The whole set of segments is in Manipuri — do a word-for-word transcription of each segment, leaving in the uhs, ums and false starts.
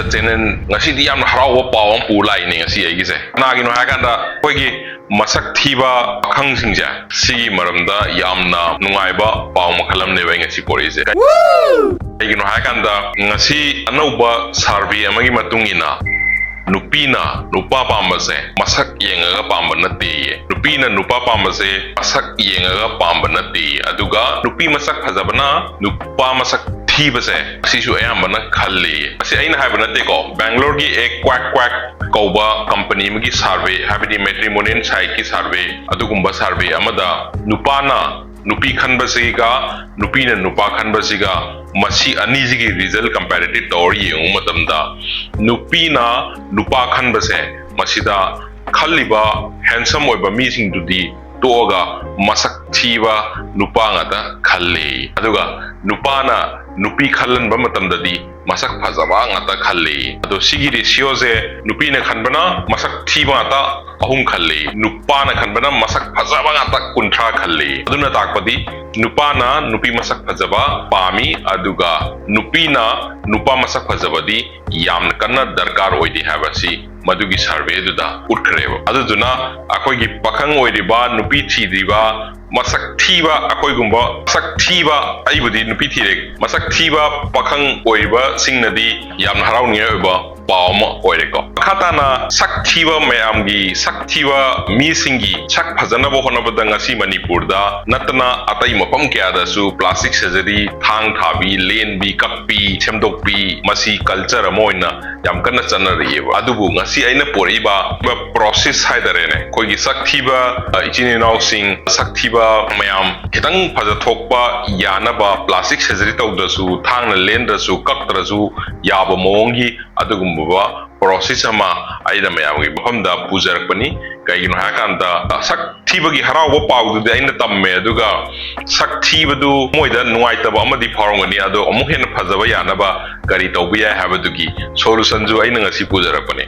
ꯆꯦꯅꯦꯜ꯫ ꯉꯁꯤꯗꯤ ꯌꯥꯝꯅ ꯍꯔꯥꯎꯕ ꯄꯥꯎ ꯑꯃ ꯄꯨ ꯂꯥꯛꯏꯅꯦ ꯉꯁꯤ ꯑꯩꯒꯤꯁꯦ꯫ ꯀꯅꯥꯒꯤꯅꯣ ꯍꯥꯏꯀꯥꯟꯗ ꯑꯩꯈꯣꯏꯒꯤ ꯃꯁꯛ ꯊꯤꯕ ꯄꯥꯈꯪꯁꯤꯡꯁꯦ, ꯁꯤꯒꯤ ꯃꯔꯝꯗ ꯌꯥꯝꯅ ꯅꯨꯡꯉꯥꯏꯕ ꯄꯥꯎ ꯃꯈꯜ ꯑꯃꯅꯦꯕ ꯑꯩ ꯉꯁꯤ ꯄꯣꯔꯛꯏꯁꯦ꯫ ꯀꯩꯒꯤꯅꯣ ꯍꯥꯏꯀꯥꯟꯗ ꯉꯁꯤ ꯑꯅꯧꯕ ꯁꯔꯚꯦ ꯑꯃꯒꯤ ꯃꯇꯨꯡ ꯏꯟꯅ ꯅꯨꯄꯤꯅ ꯅꯨꯄꯥ ꯄꯥꯝꯕꯁꯦ ꯃꯁꯛ ꯌꯦꯡꯉꯒ ꯄꯥꯝꯕ ꯅꯠꯇꯦꯌꯦ꯫ ꯅꯨꯄꯤꯅ ꯅꯨꯄꯥ ꯄꯥꯝꯕꯁꯦ ꯃꯁꯛ ꯌꯦꯡꯉꯒ ꯄꯥꯝꯕ ꯅꯠꯇꯦꯌꯦ꯫ ꯑꯗꯨꯒ ꯅꯨꯄꯤ ꯃꯁꯛ ꯐꯖꯕꯅ ꯅꯨꯄꯥ ꯃꯁꯛ ꯊꯤꯕꯁꯦ ꯁꯤꯁꯨ ꯑꯌꯥꯝꯕꯅ ꯈꯜꯂꯦꯌꯦ꯫ ꯑꯁꯤ ꯑꯩꯅ ꯍꯥꯏꯕ ꯅꯠꯇꯦꯀꯣ, ꯕꯦꯡꯒ꯭ꯂꯣꯔꯒꯤ ꯑꯦ ꯀ꯭ꯋꯥꯛ ꯀ꯭ꯋꯥꯛ ꯀꯧꯕ ꯀꯝꯄꯅꯤ ꯑꯃꯒꯤ ꯁꯔꯚꯦ, ꯍꯥꯏꯕꯗꯤ ꯃꯦꯇ꯭ꯔꯤꯃꯣꯅꯤꯌꯦꯜ ꯁꯥꯏꯠꯀꯤ ꯁꯔꯚꯦ, ꯑꯗꯨꯒꯨꯝꯕ ꯁꯔꯚꯦ ꯑꯃꯗ ꯅꯨꯄꯥꯅ ꯅꯨꯄꯤ ꯈꯟꯕꯁꯤꯒ ꯅꯨꯄꯤꯅ ꯅꯨꯄꯥ ꯈꯟꯕꯁꯤꯒ, ꯃꯁꯤ ꯑꯅꯤꯁꯤꯒꯤ ꯔꯤꯖꯜ ꯀꯝꯄꯦꯔꯤꯇꯤꯚ ꯇꯧꯔ ꯌꯦꯡꯉꯨ ꯃꯇꯝꯗ, ꯅꯨꯄꯤꯅ ꯅꯨꯄꯥ ꯈꯟꯕꯁꯦ ꯃꯁꯤꯗ ꯈꯜꯂꯤꯕ ꯍꯦꯟꯁꯝ ꯑꯣꯏꯕ ꯃꯤꯁꯤꯡꯗꯨꯗꯤ ꯇꯣꯛꯑꯒ ꯃꯁꯛ ꯊꯤꯕ ꯅꯨꯄꯥ ꯉꯥꯛꯇ ꯈꯜꯂꯤ꯫ ꯑꯗꯨꯒ ꯅꯨꯄꯥꯅ ꯅꯨꯄꯤ ꯈꯜꯍꯟꯕ ꯃꯇꯝꯗꯗꯤ ꯃꯁꯛ ꯐꯖꯕ ꯉꯥꯛꯇ ꯈꯜꯂꯤ꯫ ꯑꯗꯣ ꯁꯤꯒꯤ ꯔꯦꯁꯤꯌꯣꯁꯦ ꯅꯨꯄꯤꯅ ꯈꯟꯕꯅ ꯃꯁꯛ ꯊꯤꯕ ꯉꯥꯛꯇ ꯑꯍꯨꯝ ꯈꯜꯂꯤ, ꯅꯨꯄꯥꯅ ꯈꯟꯕꯅ ꯃꯁꯛ ꯐꯖꯕ ꯉꯥꯛꯇ ꯀꯨꯟꯊ꯭ꯔꯥ ꯈꯜꯂꯤ꯫ ꯑꯗꯨꯅ ꯇꯥꯛꯄꯗꯤ ꯅꯨꯄꯥꯅ ꯅꯨꯄꯤ ꯃꯁꯛ ꯐꯖꯕ ꯄꯥꯝꯃꯤ, ꯑꯗꯨꯒ ꯅꯨꯄꯤꯅ ꯅꯨꯄꯥ ꯃꯁꯛ ꯐꯖꯕꯗꯤ ꯌꯥꯝꯅ ꯀꯟꯅ ꯗꯔꯀꯥꯔ ꯑꯣꯏꯗꯦ ꯍꯥꯏꯕꯁꯤ ꯃꯗꯨꯒꯤ ꯁꯔꯚꯦꯗꯨꯗ ꯎꯠꯈ꯭ꯔꯦꯕ꯫ ꯑꯗꯨꯗꯨꯅ ꯑꯩꯈꯣꯏꯒꯤ ꯄꯥꯈꯪ ꯑꯣꯏꯔꯤꯕ, ꯅꯨꯄꯤ ꯊꯤꯗ꯭ꯔꯤꯕ, ꯃꯁꯛ ꯊꯤꯕ ꯑꯩꯈꯣꯏꯒꯨꯝꯕ, ꯃꯁꯛ ꯊꯤꯕ, ꯑꯩꯕꯨꯗꯤ ꯅꯨꯄꯤ ꯊꯤꯔꯦ, ꯃꯁꯛ ꯊꯤꯕ ꯄꯥꯈꯪ ꯑꯣꯏꯔꯤꯕꯁꯤꯡꯅꯗꯤ ꯌꯥꯝꯅ ꯍꯔꯥꯎꯅꯤꯡꯉꯥꯏ ꯑꯣꯏꯕ ꯄꯥꯎ ꯑꯃ ꯑꯣꯏꯔꯦꯀꯣ꯫ ꯃꯈꯥ ꯇꯥꯅ ꯁꯛ ꯊꯤꯕ ꯃꯌꯥꯝꯒꯤ, ꯁꯛ ꯊꯤꯕ ꯃꯤꯁꯤꯡꯒꯤ ꯁꯛ ꯐꯖꯅꯕ ꯍꯣꯠꯅꯕꯗ ꯉꯁꯤ ꯃꯅꯤꯄꯨꯔꯗ ꯅꯠꯇꯅ ꯑꯇꯩ ꯃꯐꯝ ꯀꯌꯥꯗꯁꯨ ꯄ꯭ꯂꯥꯁꯇꯤꯛ ꯁꯔꯖꯔꯤ, ꯊꯥꯡ ꯊꯥꯕꯤ, ꯂꯦꯟꯕꯤ, ꯀꯛꯄꯤ, ꯁꯦꯝꯗꯣꯛꯄꯤ, ꯃꯁꯤ ꯀꯜꯆꯔ ꯑꯃ ꯑꯣꯏꯅ ꯌꯥꯝ ꯀꯟꯅ ꯆꯠꯅꯔꯛꯑꯦꯕ꯫ ꯑꯗꯨꯕꯨ ꯉꯁꯤ ꯑꯩꯅ ꯄꯣꯔꯛꯏꯕ ꯄ꯭ꯔꯣꯁꯦꯁ ꯍꯥꯏꯇꯥꯔꯦꯅꯦ, ꯑꯩꯈꯣꯏꯒꯤ ꯁꯛ ꯊꯤꯕ, ꯑ, ꯏꯆꯤꯟ ꯏꯅꯥꯎꯁꯤꯡ, ꯁꯛ ꯊꯤꯕ ꯃꯌꯥꯝ ꯈꯤꯇꯪ ꯐꯖꯊꯣꯛꯄ ꯌꯥꯅꯕ ꯄ꯭ꯂꯥꯁꯇꯤꯛ ꯁꯔꯖꯔꯤ ꯇꯧꯗ꯭ꯔꯁꯨ, ꯊꯥꯡꯅ ꯂꯦꯟꯗ꯭ꯔꯁꯨ, ꯀꯛꯇ꯭ꯔꯁꯨ ꯌꯥꯕ ꯃꯑꯣꯡꯒꯤ ꯑꯗꯨꯒꯨꯝꯕ ꯄ꯭ꯔꯣꯁꯦꯁ ꯑꯃ ꯑꯩꯅ ꯃꯌꯥꯝꯒꯤ ꯃꯐꯝꯗ ꯄꯨꯖꯔꯛꯄꯅꯤ꯫ ꯀꯩꯒꯤꯅꯣ ꯍꯥꯏꯔꯀꯥꯟꯗ, ꯁꯛ ꯊꯤꯕꯒꯤ ꯍꯔꯥꯎꯕ ꯄꯥꯎꯗꯨꯗꯤ ꯑꯩꯅ ꯇꯝꯃꯦ, ꯑꯗꯨꯒ ꯁꯛ ꯊꯤꯕꯗꯨ ꯃꯣꯏꯗ ꯅꯨꯡꯉꯥꯏꯇꯕ ꯑꯃꯗꯤ ꯐꯥꯎꯔꯝꯒꯅꯤ, ꯑꯗꯣ ꯑꯃꯨꯛ ꯍꯦꯟꯅ ꯐꯖꯕ ꯌꯥꯅꯕ ꯀꯔꯤ ꯇꯧꯕ ꯌꯥꯏ ꯍꯥꯏꯕꯗꯨꯒꯤ ꯁꯣꯂꯨꯁꯟꯁꯨ ꯑꯩꯅ ꯉꯁꯤ ꯄꯨꯖꯔꯛꯄꯅꯤ꯫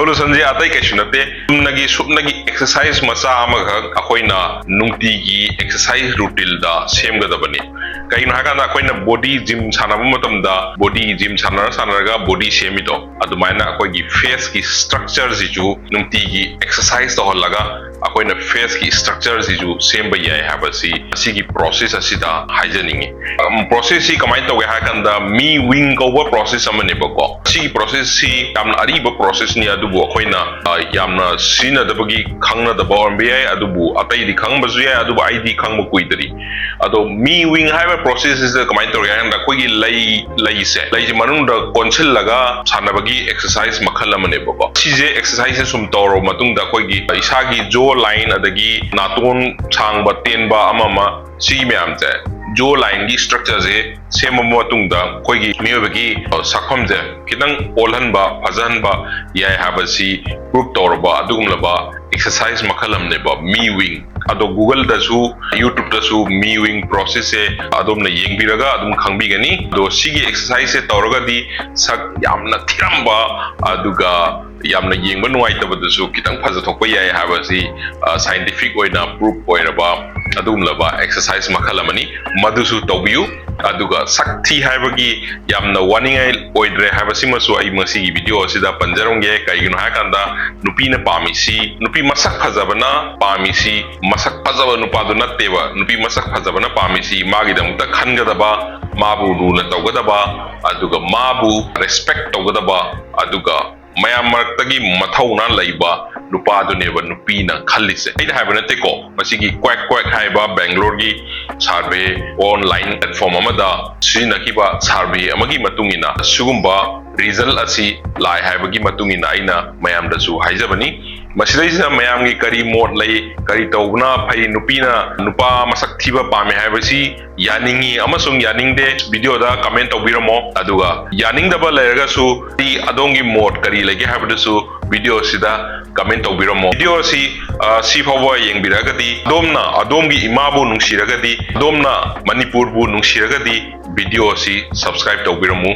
Solution ꯁꯦ ꯑꯇꯩ ꯀꯩꯁꯨ ꯅꯠꯇꯦ, ꯆꯨꯝꯅꯒꯤ ꯁꯨꯞꯅꯒꯤ exercise ꯃꯆꯥ ꯑꯃꯈꯛ ꯑꯩꯈꯣꯏꯅ ꯅꯨꯡꯇꯤꯒꯤ exercise routine ꯗ ꯁꯦꯝꯒꯗꯕꯅꯤ꯫ ꯀꯩꯒꯤꯅꯣ ꯍꯥꯏꯀꯥꯟꯗ ꯑꯩꯈꯣꯏꯅ body gym ꯁꯥꯟꯅꯕ ꯃꯇꯝꯗ body gym ꯁꯥꯟꯅꯔ ꯁꯥꯟꯅꯔꯒ body ꯁꯦꯝꯃꯤꯗꯣ, ꯑꯗꯨꯃꯥꯏꯅ ꯑꯩꯈꯣꯏꯒꯤ face ꯀꯤ structure ꯁꯤꯁꯨ ꯅꯨꯡꯇꯤꯒꯤ exercise ꯇꯧꯍꯜꯂꯒ ꯑꯩꯈꯣꯏꯅ face ꯀꯤ structure ꯁꯤꯁꯨ ꯁꯦꯝꯕ ꯌꯥꯏ ꯍꯥꯏꯕꯁꯤ ꯑꯁꯤꯒꯤ process ꯑꯁꯤꯗ ꯍꯥꯏꯖꯅꯤꯡꯉꯤ꯫ ꯎꯝ, process ꯁꯤ ꯀꯃꯥꯏꯅ ꯇꯧꯒꯦ ꯍꯥꯏ ꯀꯥꯟꯗ, ꯃꯤ ꯋꯤꯡ ꯀꯧꯕ process ꯑꯃꯅꯦꯕꯀꯣ꯫ ꯁꯤꯒꯤ process ꯁꯤ ꯌꯥꯝꯅ ꯑꯔꯤꯕ process ꯅꯤ, ꯑꯗꯨꯕꯨ ꯑꯩꯈꯣꯏꯅ, ꯑ, ꯌꯥꯝꯅ ꯁꯤꯖꯤꯟꯅꯗꯕꯒꯤ ꯈꯪꯅꯗꯕ ꯑꯣꯏꯔꯝꯕ ꯌꯥꯏ, ꯑꯗꯨꯕꯨ ꯑꯇꯩꯗꯤ ꯈꯪꯕꯁꯨ ꯌꯥꯏ, ꯑꯗꯨꯕꯨ ꯑꯩꯗꯤ ꯈꯪꯕ ꯀꯨꯏꯗ꯭ꯔꯤ꯫ ꯑꯗꯣ ꯃꯤ ꯋꯤꯡ ꯍꯥꯏꯕ process ꯁꯤꯗ ꯀꯃꯥꯏꯅ ꯇꯧꯒꯦ ꯍꯥꯏ ꯀꯥꯟꯗ, ꯑꯩꯈꯣꯏꯒꯤ ꯂꯩ, ꯂꯩꯁꯦ, ꯂꯩꯁꯦ ꯃꯅꯨꯡꯗ ꯀꯣꯟꯁꯤꯜꯂꯒ ꯁꯥꯟꯅꯕꯒꯤ exercise ꯃꯈꯜ ꯑꯃꯅꯦꯕꯀꯣ꯫ ꯁꯤꯁꯦ exercise ꯁꯦ ꯁꯨꯝ ꯇꯧꯔꯕ ꯃꯇꯨꯡꯗ ꯑꯩꯈꯣꯏꯒꯤ ꯏꯁꯥꯒꯤ jaw line ꯑꯗꯒꯤ ꯅꯥꯇꯣꯟ ꯁꯥꯡꯕ ꯇꯦꯟꯕ ꯑꯃ ꯑꯃ, ꯁꯤꯒꯤ ꯃꯌꯥꯝꯁꯦ, jaw line ꯒꯤ structure ꯁꯦ ꯁꯦꯝꯃꯕ ꯃꯇꯨꯡꯗ ꯑꯩꯈꯣꯏꯒꯤ ꯃꯤꯑꯣꯏꯕꯒꯤ, ꯑ, ꯁꯛꯐꯝꯁꯦ ꯈꯤꯇꯪ ꯑꯣꯜꯍꯟꯕ, ꯐꯖꯍꯟꯕ ꯌꯥꯏ ꯍꯥꯏꯕꯁꯤ prove ꯇꯧꯔꯕ ꯑꯗꯨꯒꯨꯝꯂꯕ exercise ꯃꯈꯜ ꯑꯃꯅꯦꯕ ꯃꯤ ꯋꯤꯡ꯫ ꯑꯗꯣ Google ꯗꯁꯨ, YouTube ꯇꯁꯨ ꯃꯤ ꯋꯤꯡ process ꯁꯦ ꯑꯗꯣꯝꯅ ꯌꯦꯡꯕꯤꯔꯒ ꯑꯗꯨꯝ ꯈꯪꯕꯤꯒꯅꯤ꯫ ꯑꯗꯣ ꯁꯤꯒꯤ exercise ꯁꯦ ꯇꯧꯔꯒꯗꯤ ꯁꯛ ꯌꯥꯝꯅ ꯊꯤꯔꯝꯕ, ꯑꯗꯨꯒ ꯌꯥꯝꯅ ꯌꯦꯡꯕ ꯅꯨꯡꯉꯥꯏꯇꯕꯗꯨꯁꯨ ꯈꯤꯇꯪ ꯐꯖꯊꯣꯛꯄ ꯌꯥꯏ ꯍꯥꯏꯕꯁꯤ, ꯑ, scientific ꯑꯣꯏꯅ prove ꯑꯣꯏꯔꯕ ꯑꯗꯨꯒꯨꯝꯂꯕ exercise ꯃꯈꯜ ꯑꯃꯅꯤ꯫ ꯃꯗꯨꯁꯨ ꯇꯧꯕꯤꯌꯨ꯫ ꯑꯗꯨꯒ ꯁꯛ ꯊꯤ ꯍꯥꯏꯕꯒꯤ ꯌꯥꯝꯅ ꯋꯥꯅꯤꯡꯉꯥꯏ ꯑꯣꯏꯗ꯭ꯔꯦ ꯍꯥꯏꯕꯁꯤꯃꯁꯨ ꯑꯩ ꯉꯁꯤꯒꯤ video ꯑꯁꯤꯗ ꯄꯟꯖꯔꯝꯒꯦ꯫ ꯀꯩꯒꯤꯅꯣ ꯍꯥꯏꯀꯥꯟꯗ, ꯅꯨꯄꯤꯅ ꯄꯥꯝꯃꯤꯁꯤ, ꯅꯨꯄꯤ ꯃꯁꯛ ꯐꯖꯕꯅ ꯄꯥꯝꯃꯤꯁꯤ ꯃꯁꯛ ꯐꯖꯕ ꯅꯨꯄꯥꯗꯨ ꯅꯠꯇꯦꯕ꯫ ꯅꯨꯄꯤ ꯃꯁꯛ ꯐꯖꯕꯅ ꯄꯥꯝꯃꯤꯁꯤ ꯃꯥꯒꯤꯗꯃꯛꯇ ꯈꯟꯒꯗꯕ, ꯃꯥꯕꯨ ꯂꯨꯅ ꯇꯧꯒꯗꯕ, ꯑꯗꯨꯒ ꯃꯥꯕꯨ respect ꯇꯧꯒꯗꯕ, ꯑꯗꯨꯒ ꯃꯌꯥꯝ ꯃꯔꯛꯇꯒꯤ ꯃꯊꯧꯅꯥ ꯂꯩꯕ ꯅꯨꯄꯥꯗꯨꯅꯦꯕ ꯅꯨꯄꯤꯅ ꯈꯜꯂꯤꯁꯦ꯫ ꯑꯩꯅ ꯍꯥꯏꯕ ꯅꯠꯇꯦꯀꯣ, ꯃꯁꯤꯒꯤ Quack Quack ꯍꯥꯏꯕ ꯕꯦꯡꯒ꯭ꯂꯣꯔꯒꯤ survey, online platform ꯑꯃꯗ ꯁꯤꯖꯤꯟꯅꯈꯤꯕ survey ꯑꯃꯒꯤ ꯃꯇꯨꯡ ꯏꯟꯅ ꯑꯁꯤꯒꯨꯝꯕ result ꯑꯁꯤ ꯂꯥꯛꯑꯦ ꯍꯥꯏꯕꯒꯤ ꯃꯇꯨꯡ ꯏꯟꯅ ꯑꯩꯅ ꯃꯌꯥꯝꯗꯁꯨ ꯍꯥꯏꯖꯕꯅꯤ꯫ ꯃꯁꯤꯗꯩꯁꯤꯗ ꯃꯌꯥꯝꯒꯤ ꯀꯔꯤ ꯃꯣꯠ ꯂꯩ, ꯀꯔꯤ ꯇꯧꯕꯅ ꯐꯩ, ꯅꯨꯄꯤꯅ ꯅꯨꯄꯥ ꯃꯁꯛ ꯊꯤꯕ ꯄꯥꯝꯃꯦ ꯍꯥꯏꯕꯁꯤ ꯌꯥꯅꯤꯡꯉꯤ ꯑꯃꯁꯨꯡ ꯌꯥꯅꯤꯡꯗꯦ, video ꯗ comment ꯇꯧꯕꯤꯔꯝꯃꯣ꯫ ꯑꯗꯨꯒ ꯌꯥꯅꯤꯡꯗꯕ ꯂꯩꯔꯒꯁꯨ ꯑꯗꯣꯝꯒꯤ ꯃꯣꯠ ꯀꯔꯤ ꯂꯩꯒꯦ ꯍꯥꯏꯕꯗꯨꯁꯨ video ꯑꯁꯤꯗ comment ꯇꯧꯕꯤꯔꯝꯃꯣ꯫ Video ꯑꯁꯤ, ꯑ, ꯁꯤ ꯐꯥꯎꯕ ꯌꯦꯡꯕꯤꯔꯒꯗꯤ ꯑꯗꯣꯝꯅ ꯑꯗꯣꯝꯒꯤ ꯏꯃꯥꯕꯨ ꯅꯨꯡꯁꯤꯔꯒꯗꯤ, ꯑꯗꯣꯝꯅ ꯃꯅꯤꯄꯨꯔꯕꯨ ꯅꯨꯡꯁꯤꯔꯒꯗꯤ, video ꯑꯁꯤ subscribe ꯇꯧꯕꯤꯔꯝꯃꯨ꯫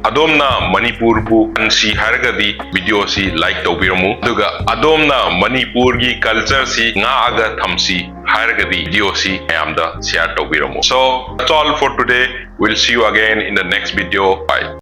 ꯑꯗꯣꯝꯅ ꯃꯅꯤꯄꯨꯔꯕꯨ ꯀꯟꯁꯤ ꯍꯥꯏꯔꯒꯗꯤ video ꯑꯁꯤ like ꯇꯧꯕꯤꯔꯝꯃꯨ, ꯑꯗꯨꯒ ꯑꯗꯣꯝꯅ ꯃꯅꯤꯄꯨꯔꯒꯤ culture ꯁꯤ ꯉꯥꯛꯑꯒ ꯊꯝꯁꯤ ꯍꯥꯏꯔꯒꯗꯤ video ꯑꯁꯤ ꯃꯌꯥꯝꯗ share ꯇꯧꯕꯤꯔꯝꯃꯨ꯫ So that's all for today. We'll see you again in the next video. Bye.